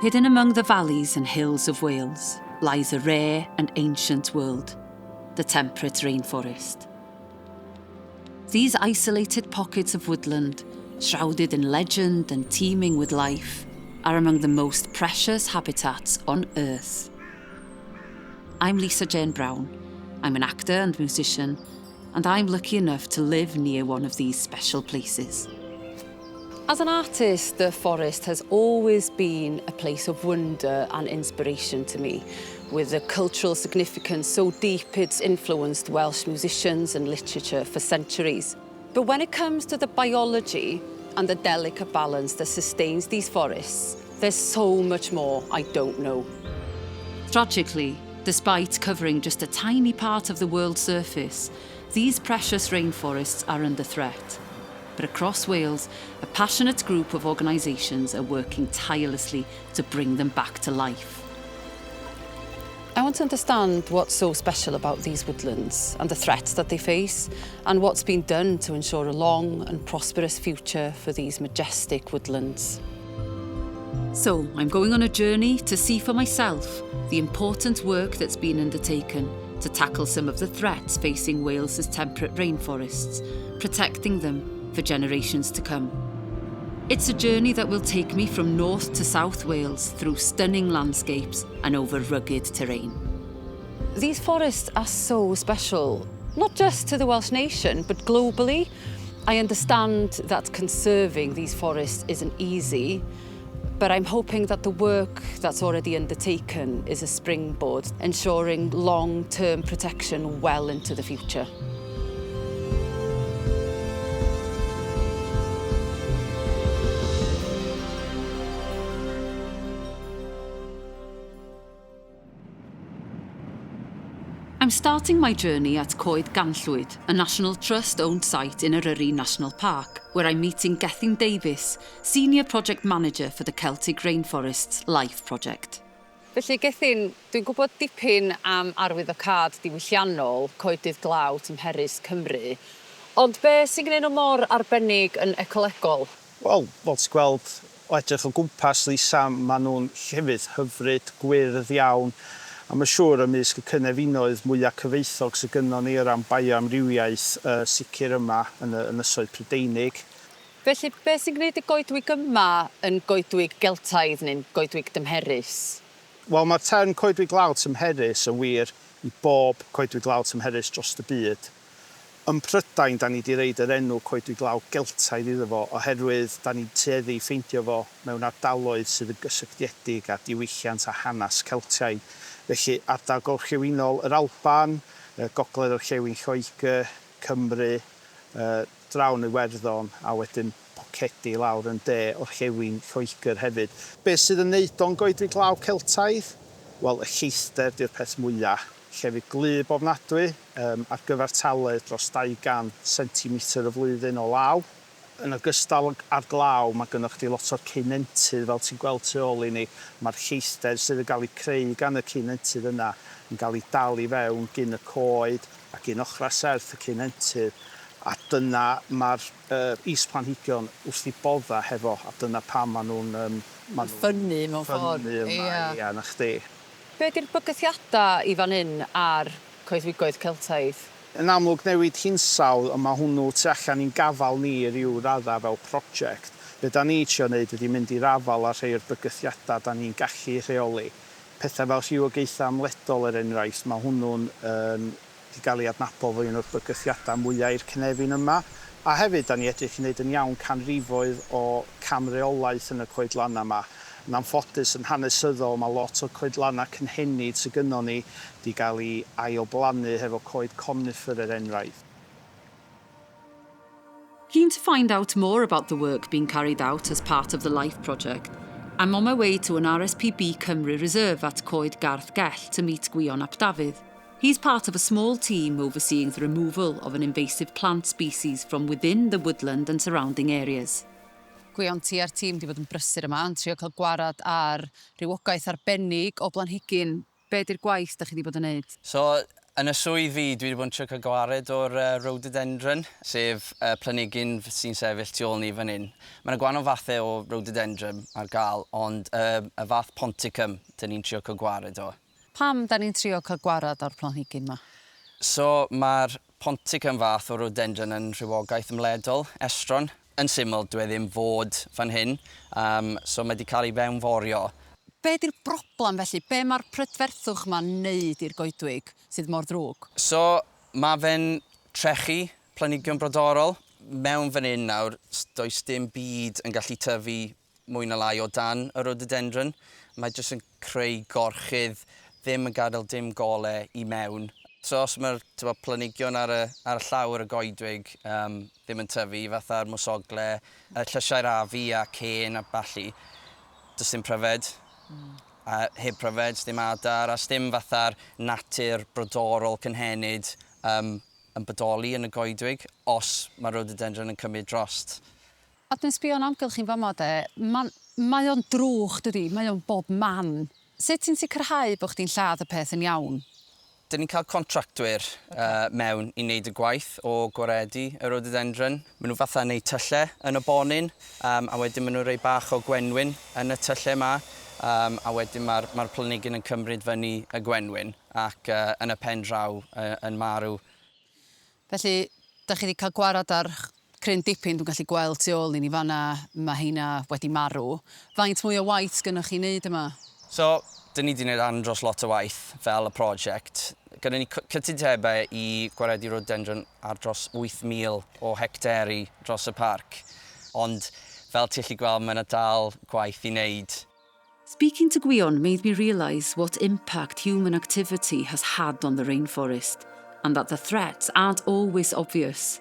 Hidden among the valleys and hills of Wales lies a rare and ancient world, the temperate rainforest. These isolated pockets of woodland, shrouded in legend and teeming with life, are among the most precious habitats on Earth. I'm Lisa Jane Brown. I'm an actor and musician, and I'm lucky enough to live near one of these special places. As an artist, the forest has always been a place of wonder and inspiration to me, with a cultural significance so deep it's influenced Welsh musicians and literature for centuries. But when it comes to the biology and the delicate balance that sustains these forests, there's so much more I don't know. Tragically, despite covering just a tiny part of the world's surface, these precious rainforests are under threat. But across Wales, a passionate group of organisations are working tirelessly to bring them back to life. I want to understand what's so special about these woodlands and the threats that they face, and what's been done to ensure a long and prosperous future for these majestic woodlands. So I'm going on a journey to see for myself the important work that's been undertaken to tackle some of the threats facing Wales's temperate rainforests, protecting them for generations to come. It's a journey that will take me from north to south Wales through stunning landscapes and over rugged terrain. These forests are so special, not just to the Welsh nation, but globally. I understand that conserving these forests isn't easy, but I'm hoping that the work that's already undertaken is a springboard, ensuring long-term protection well into the future. I'm starting my journey at Coed Ganllwyd, a National Trust-owned site in Eryri National Park, where I'm meeting Gethin Davies, Senior Project Manager for the Celtic Rainforests Life Project. Felly, Gethin, dwi'n gwybod dipyn am arwyddocâd diwylliannol coedydd glaw tymherus Cymru, ond be sy'n gwneud nhw mor arbennig yn ecolegol? Wel, fel ti'n gweld o edrych o gwmpas, Lisa, maen nhw'n llefydd hyfryd, gwyrdd iawn, a mae'n siŵr ymysg y cynefinoedd mwyaf cyfoethog sydd gynnon ni o ran bioamrywiaeth, sicr yma yn y Ynysoedd Prydeinig. Felly, beth sy'n gwneud y goedwig yma yn goedwig Geltaidd neu'n goedwig dymherus? Wel, mae'r term coedwig law tymherus yn wir i bob coedwig law tymherus dros y byd. Ym Mhrydain, da ni 'di roid yr enw coedwig law Geltaidd iddo fo oherwydd da ni'n tueddu i ffeindio fo mewn ardaloedd sydd yn gysylltiedig â diwylliant a hanes Celtiaid. Felly, ardal gorllewinol yr Alban, gogledd-orllewin Lloegr, Cymru, draw yn Iwerddon a wedyn pocedi lawr yn de orllewin Lloegr hefyd. Be sydd yn neud o'n goedwig law Celtaidd? Wel, y lleithder 'di'r peth mwya. Llefydd gwlyb ofnadwy, ar gyfartaledd dros 200 centimetr y flwyddyn o law. Yn ogystal â'r glaw, mae gynnoch chdi lot o'r ceunentydd, fel ti'n gweld tu ôl i ni. Mae'r lleithder sydd yn gael ei creu gan y ceunentydd yna yn gael ei dal i fewn gin y coed a gin ochrau serth y ceunentydd, a dyna mae'r is-planhigion wrth eu boddau hefo, a dyna pam maen nhw'n maen nhw'n ffynnu mewn ffordd. Ffynnu yma, ia, 'na chdi. Be 'di'r bygythiadau i fan hyn a'r coedwigoedd Celtaidd? Yn amlwg newid hinsawdd, ond mae hwnnw tu allan i'n gafael ni i ryw raddau fel prosiect. Be da ni trio neud ydi mynd i'r afael â rhei o'r bygythiadau da ni'n gallu rheoli. Pethau fel rhywogaethau ymledol er enghraifft, mae hwnnw'n yn 'di gael ei adnabod fel un o'r bygythiadau mwya' i'r cynefin yma. A hefyd, 'da ni edrych i wneud yn iawn canrifoedd o camreolaeth yn y coedlannau 'ma. Yn anffodus, yn hanesyddol, mae lot o'r coedlannau cynhenid sy gynnon ni 'di gael eu ail-blannu hefo coed conifer er enghraifft. Keen to find out more about the work being carried out as part of the LIFE project, I'm on my way to an RSPB Cymru reserve at Coed Garth Gell to meet Gwion ap Dafydd. He's part of a small team overseeing the removal of an invasive plant species from within the woodland and surrounding areas. Gwion, ti a'r tîm 'di bod yn brysur yma yn trio cael gwarad ar rywogaeth arbennig o blanhigyn. Be 'di'r gwaith 'da chi 'di bod yn neud? So, Yn y swydd fi, dwi wedi bod yn trio cael gwared o'r rhododendron, sef y planhigyn sy'n sefyll tu ôl ni fan hyn. Mae yna gwahanol fathau o rhododendron ar gael, ond y fath ponticum dyn ni'n trio cael gwared o. Pam da ni'n trio cael gwared o'r planhigyn 'ma? So mae'r ponticum fath o rhododendron yn rhywogaeth ymledol, estron. Yn syml, dyw e ddim fod fan hyn, so mae 'di cael ei fewnforio. Be 'di'r broblem felly? Be mae'r prydferthwch 'ma'n neud i'r goedwig sydd mor ddrwg? So mae fe'n trechu planhigion brodorol. Mewn fan hyn nawr, does dim byd yn gallu tyfu mwy na lai o dan y rhododendron. Mae jyst yn creu gorchudd, ddim yn gadael dim gole i mewn. So os mae'r, t'bo', planhigion ar y llawr y goedwig ddim yn tyfu, fatha'r mwsogle, y llysiau'r afu a cen a ballu, does dim pryfed. A heb pryfed, dim adar, a dim fatha'r natur brodorol cynhenid yn bodoli yn y goedwig os mae rhododendron yn cymryd drost. A dwi'n sbio o'n amgylch i'n fama de, mae o'n drwch, dydi, mae o'n bob man. Sut ti'n sicrhau bod chdi'n lladd y peth yn iawn? Dyn ni'n cael contractwyr mewn i wneud y gwaith o gwaredu y rhododendron. Maen nhw fatha wneud tyllau yn y bonyn, a wedyn maen nhw'n rhoi bach o gwenwyn yn y tyllau yma, a wedyn mae'r planhigyn yn cymryd fyny y gwenwyn ac yn y pen draw yn marw. Felly, da chi wedi cael gwarad ar cryn dipyn, dwi'n gallu gweld tu ôl i ni fanna, mae heina wedi marw. Faint mwy o waith sgynnoch chi wneud yma? So, dyn ni wedi gwneud andros lot o waith fel y prosiect. Gyda ni cytundebau i gwaredu rhododendron ar dros 8,000 o hecteri dros y parc. Ond fel ti'n gallu gweld, mae yna dal gwaith i wneud. Speaking to Gwion made me realise what impact human activity has had on the rainforest, and that the threats aren't always obvious.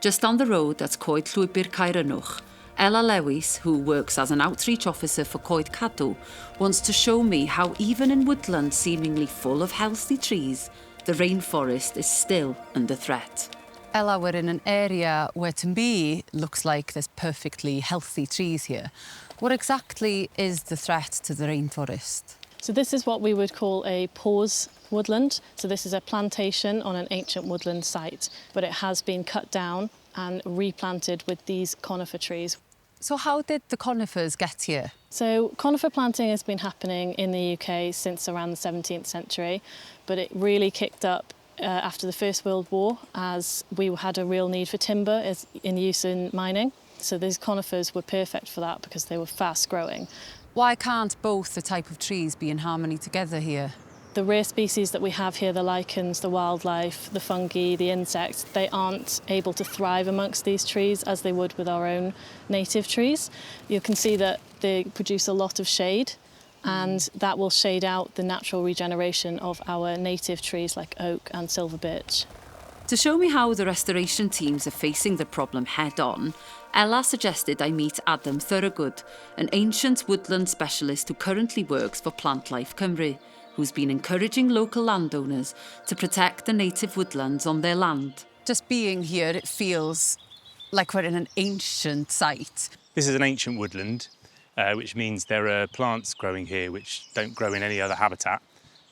Just down the road at Coed Llwybr Caerynwch, Ella Lewis, who works as an outreach officer for Coed Cadw, wants to show me how even in woodland seemingly full of healthy trees, the rainforest is still under threat. Ella, we're in an area where to me looks like there's perfectly healthy trees here. What exactly is the threat to the rainforest? So this is what we would call a pause woodland. So this is a plantation on an ancient woodland site, but it has been cut down and replanted with these conifer trees. So how did the conifers get here? So conifer planting has been happening in the UK since around the 17th century, but it really kicked up after the First World War, as we had a real need for timber as in use in mining. So these conifers were perfect for that because they were fast growing. Why can't both the type of trees be in harmony together here? The rare species that we have here, the lichens, the wildlife, the fungi, the insects, they aren't able to thrive amongst these trees as they would with our own native trees. You can see that they produce a lot of shade, and that will shade out the natural regeneration of our native trees like oak and silver birch. To show me how the restoration teams are facing the problem head on, Ella suggested I meet Adam Thorogood, an ancient woodland specialist who currently works for Plant Life Cymru, who's been encouraging local landowners to protect the native woodlands on their land. Just being here, it feels like we're in an ancient site. This is an ancient woodland, which means there are plants growing here which don't grow in any other habitat.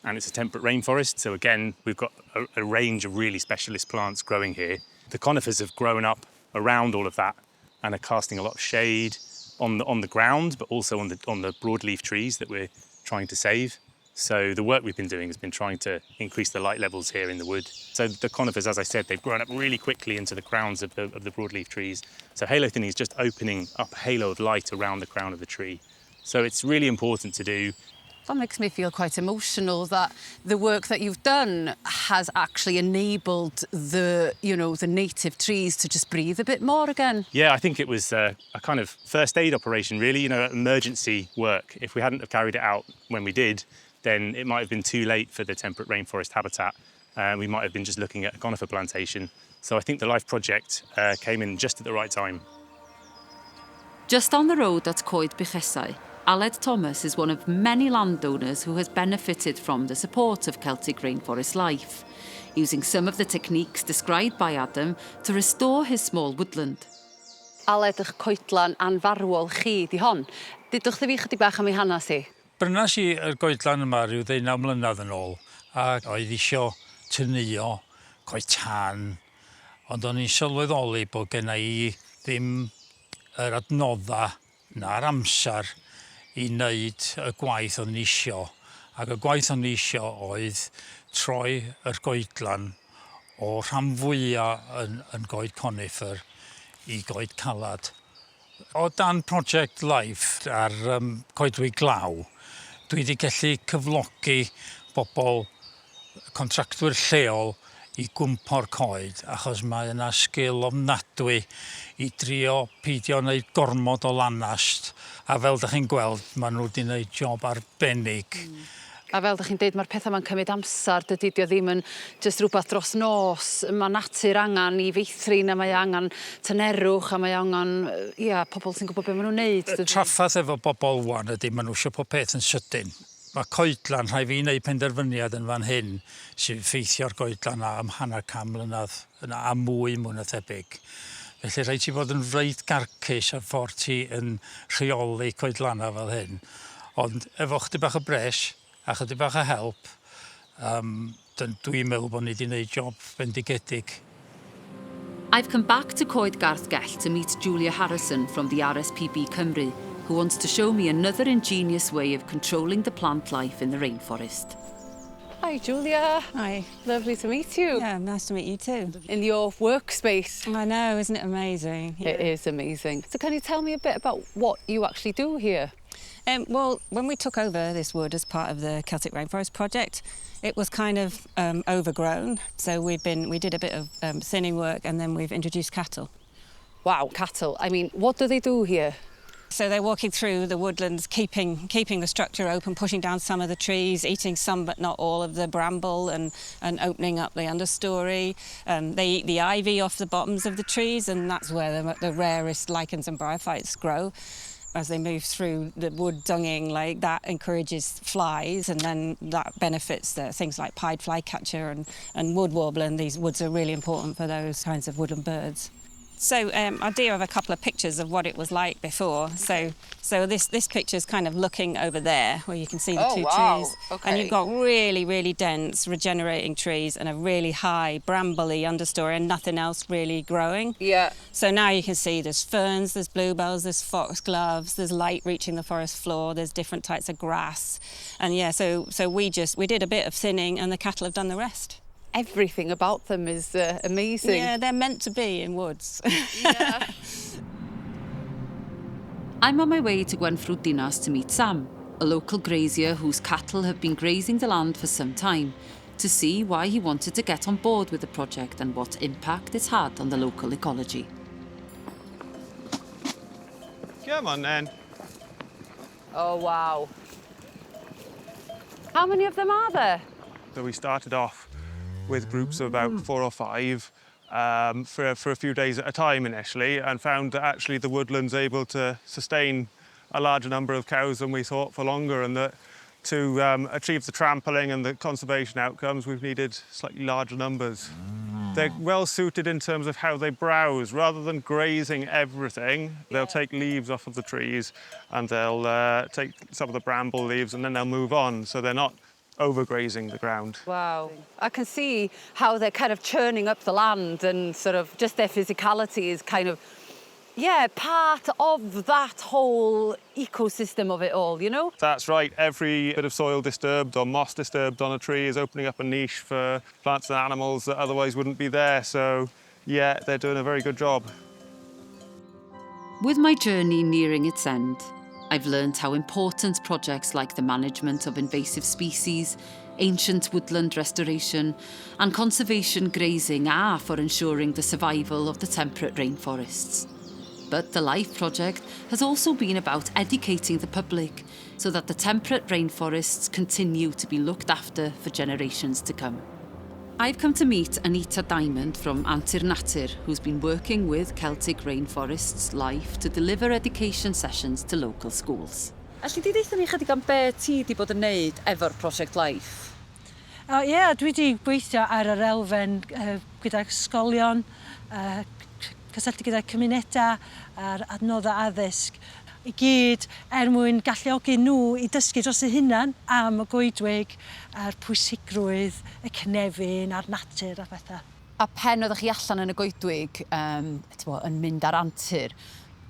And it's a temperate rainforest, so again, we've got a range of really specialist plants growing here. The conifers have grown up around all of that and are casting a lot of shade on the ground, but also on the broadleaf trees that we're trying to save. So the work we've been doing has been trying to increase the light levels here in the wood. So the conifers, as I said, they've grown up really quickly into the crowns of the broadleaf trees. So halo thinning is just opening up a halo of light around the crown of the tree. So it's really important to do. That makes me feel quite emotional that the work that you've done has actually enabled the native trees to just breathe a bit more again. Yeah, I think it was a kind of first aid operation, really, emergency work. If we hadn't have carried it out when we did, then it might have been too late for the temperate rainforest habitat. We might have been just looking at a conifer plantation. So I think the LIFE project came in just at the right time. Just down the road at Coed Buchesau, Aled Thomas is one of many landowners who has benefited from the support of Celtic Rainforest Life, using some of the techniques described by Adam to restore his small woodland. Aled, eich coedlan anfarwol chi di hon. Dudwch wrtha fi chydig bach am ei hanes hi. Brynas i y goedlan yma rhyw 19 mlynedd yn ôl a oedd isio teneuo coed tân, ond o'n i'n sylweddoli bod genna i ddim yr adnodda na'r amser i wneud y gwaith o'n i isio. Ac y gwaith o'n i isio oedd troi yr goedlan o rhan fwya yn, yn goed conifer i goed calad. O dan Project Life ar Coedwig Glaw, dwi wedi gallu cyflogi bobl, contractwyr lleol i gwmpo'r coed achos mae yna sgil ofnadwy i drio peidio wneud gormod o lanast a fel dych chi'n gweld maen nhw wedi wneud job arbennig. A fel dych chi'n deud ma'r petha 'ma'n cymryd amser dydi 'di o ddim yn jyst rwbath dros nos ma' natur angan 'i feithrin a mae o angan tynerwch a mae o angan yy ia pobol sy'n gwbod be' ma' nw'n neud dydi? Traffarth efo bobol ŵan ydi ma' nhw isio pob peth yn sydyn. Mae coedlan, rhaid fi wneud penderfyniad yn fan hyn sy'n ffeithio'r goedlan 'na am hanner can mlynedd yna a mwy mwy na thebyg. Felly rhaid ti fod yn reit garcus ar ffordd ti yn rheoli coedlanna fel hyn. Ond efo chydig bach o bres a chydig bach o help, um, dwi'n meddwl bod ni wedi gwneud job bendigedig. I've come back to Coed Garth Gell to meet Julia Harrison from the RSPB Cymru, who wants to show me another ingenious way of controlling the plant life in the rainforest. Hi, Julia. Hi. Lovely to meet you. Yeah, nice to meet you too. In your workspace. I know, isn't it amazing? Yeah. It is amazing. So can you tell me a bit about what you actually do here? Well, when we took over this wood as part of the Celtic Rainforest project, it was kind of overgrown. So we did a bit of thinning work and then we've introduced cattle. Wow, cattle. I mean, what do they do here? So they're walking through the woodlands, keeping the structure open, pushing down some of the trees, eating some but not all of the bramble and opening up the understory. They eat the ivy off the bottoms of the trees, and that's where the rarest lichens and bryophytes grow. As they move through the wood dunging, that encourages flies, and then that benefits the things like pied flycatcher and wood warbler, and these woods are really important for those kinds of woodland birds. So I do have a couple of pictures of what it was like before. So this picture is kind of looking over there where you can see the Oh, two wow. trees. Okay. And you've got really, really dense regenerating trees and a really high brambly understory and nothing else really growing. So now you can see there's ferns, there's bluebells, there's foxgloves, there's light reaching the forest floor, there's different types of grass. So we did a bit of thinning and the cattle have done the rest. Everything about them is amazing. Yeah, they're meant to be in woods. I'm on my way to Gwenffrwd Dinas to meet Sam, a local grazier whose cattle have been grazing the land for some time, to see why he wanted to get on board with the project and what impact it's had on the local ecology. Come on then. Oh, wow. How many of them are there? So we started off with groups of about four or five for a few days at a time initially, and found that actually the woodland's able to sustain a larger number of cows than we thought for longer, and that to achieve the trampling and the conservation outcomes, we've needed slightly larger numbers. They're well suited in terms of how they browse. Rather than grazing everything, they'll take leaves off of the trees and they'll take some of the bramble leaves and then they'll move on. So they're not overgrazing the ground. Wow. I can see how they're kind of churning up the land and sort of just their physicality is kind of, yeah, part of that whole ecosystem of it all, you know? That's right. Every bit of soil disturbed or moss disturbed on a tree is opening up a niche for plants and animals that otherwise wouldn't be there. So, yeah, they're doing a very good job. With my journey nearing its end, I've learned how important projects like the management of invasive species, ancient woodland restoration, and conservation grazing are for ensuring the survival of the temperate rainforests. But the LIFE project has also been about educating the public so that the temperate rainforests continue to be looked after for generations to come. I've come to meet Anita Diamond from Antur Natur, who's been working with Celtic Rainforests Life to deliver education sessions to local schools. Alli di ddeutha ni chydig am be ti di bod yn neud efo'r prosiect Life? O ie, yeah, dwi wedi gweithio ar yr elfen gydag ysgolion, Cysylltu gyda cymunedau a'r adnoddau addysg i gyd er mwyn galluogi nhw i dysgu dros eu hunan am y goedwig a'r pwysigrwydd, y cynefin a'r natur a phethau. A pen oeddech chi allan yn y goedwig yn mynd ar antur,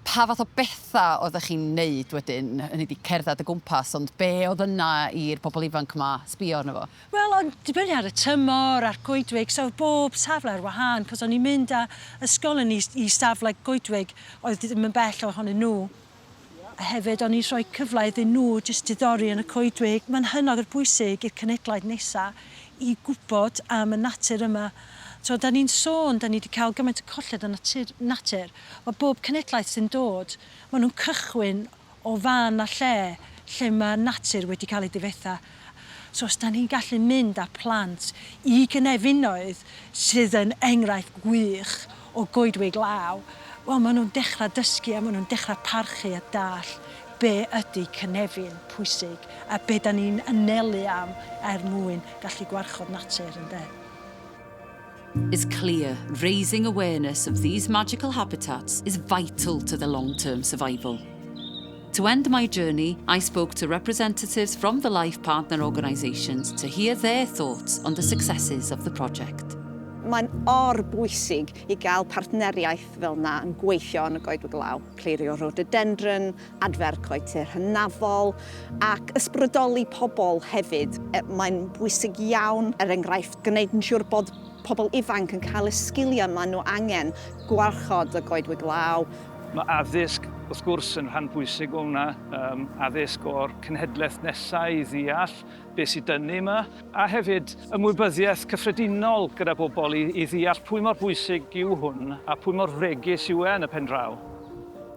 pa fath o bethau oeddech chi'n neud wedyn? Hynny ydi cerdded o gwmpas, ond be oedd yna i'r bobl ifanc yma sbio arno fo? Wel, o'n dibynnu ar y tymor a'r goedwig, so bob safle ar wahân, cos o'n i'n mynd â ysgolion i safle goedwig oedd ddim yn bell ohonyn nhw. A hefyd o'n i'n rhoi cyfle iddyn nhw jyst diddori yn y coedwig. Mae'n hynod o bwysig i'r cenhedlaeth nesa i gwybod am y natur yma. So, da ni'n sôn, da ni wedi cael gymaint o colled o natur, natur. Mae bob cenhedlaeth sy'n dod, maen nhw'n cychwyn o fan a lle lle mae natur wedi cael ei difetha. So os da ni'n gallu mynd â plant i gynefinoedd sydd yn enghraifft gwych o goedwig law, wel, maen nhw'n dechrau dysgu a maen nhw'n dechrau parchu a deall be ydy cynefin pwysig a be da ni'n anelu am er mwyn gallu gwarchod natur, ynde. It's clear raising awareness of these magical habitats is vital to their long-term survival. To end my journey, I spoke to representatives from the Life Partner organisations to hear their thoughts on the successes of the project. Mae'n or-bwysig i gael partneriaeth fel na yn gweithio yn y goedwig law. Clirio rhododendron, adfer coetir hynafol ac ysbrydoli pobl hefyd. Mae'n bwysig iawn, er enghraifft, gwneud yn siŵr bod pobl ifanc yn cael y sgiliau maen nhw angen gwarchod y goedwig law. Mae addysg, wrth gwrs, yn rhan bwysig o hwnna, addysg o'r cenhedlaeth nesaf i ddeall beth sydd dynnu yma, a hefyd ymwybyddiaeth cyffredinol gyda bobl i ddeall pwy mor bwysig yw hwn a pwy mor fregus yw e yn y pen draw.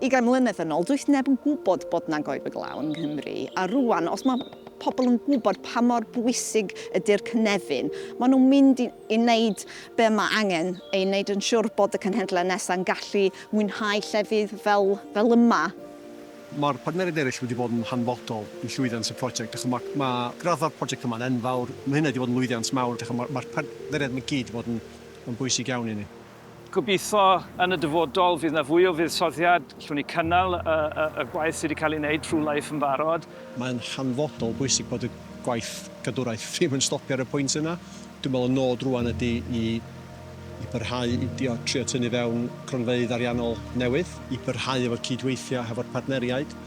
20 mlynedd yn ôl, does neb yn gwybod bod 'na goedwig law yng Nghymru. A rwan, os mae pobl yn gwybod pa mor bwysig ydy'r cynefin, maen nhw'n mynd i wneud be mae angen ei wneud yn siŵr bod y cenhedlaeth nesaf yn gallu mwynhau llefydd fel yma. Mae'r partneriaid eraill wedi bod yn hanfodol i llwyddiant y prosiect. Mae graddfa'r prosiect yma'n enfawr. Mae hynna wedi bod yn lwyddiant mawr. Mae'r partneriaid yma gyd wedi bod yn bwysig iawn i ni. Gobeithio yn y dyfodol fydd yna fwy o fuddsoddiad, allwn ni cynnal y gwaith sydd wedi cael ei wneud trwy Life yn barod. Mae'n hanfodol bwysig bod y gwaith cadwraeth ddim yn stopio ar y pwynt yna. Dwi'n meddwl y nod rwan ydy i parhau i trio tynnu fewn cronfeydd ariannol newydd, i parhau efo'r cydweithio hefo'r partneriaid.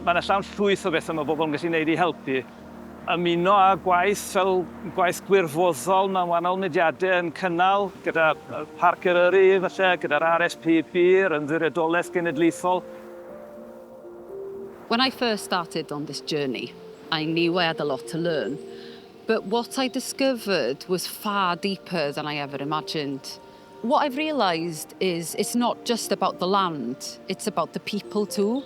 Mae yna llawn llwyth o bethau mae bobl yn gallu gwneud i helpu. Ymuno â gwaith fel gwaith gwirfoddol mewn wahanol mudiadau yn cynnal gyda Parc Eryri falle, gyda'r RSPB, yr Ymddiriedolaeth Genedlaethol. When I first started on this journey, I knew I had a lot to learn. But what I discovered was far deeper than I ever imagined. What I've realised is it's not just about the land, it's about the people too.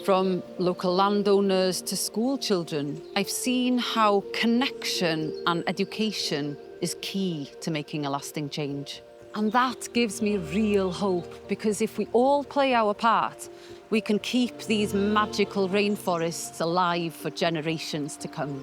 From local landowners to school children, I've seen how connection and education is key to making a lasting change. And that gives me real hope, because if we all play our part, we can keep these magical rainforests alive for generations to come.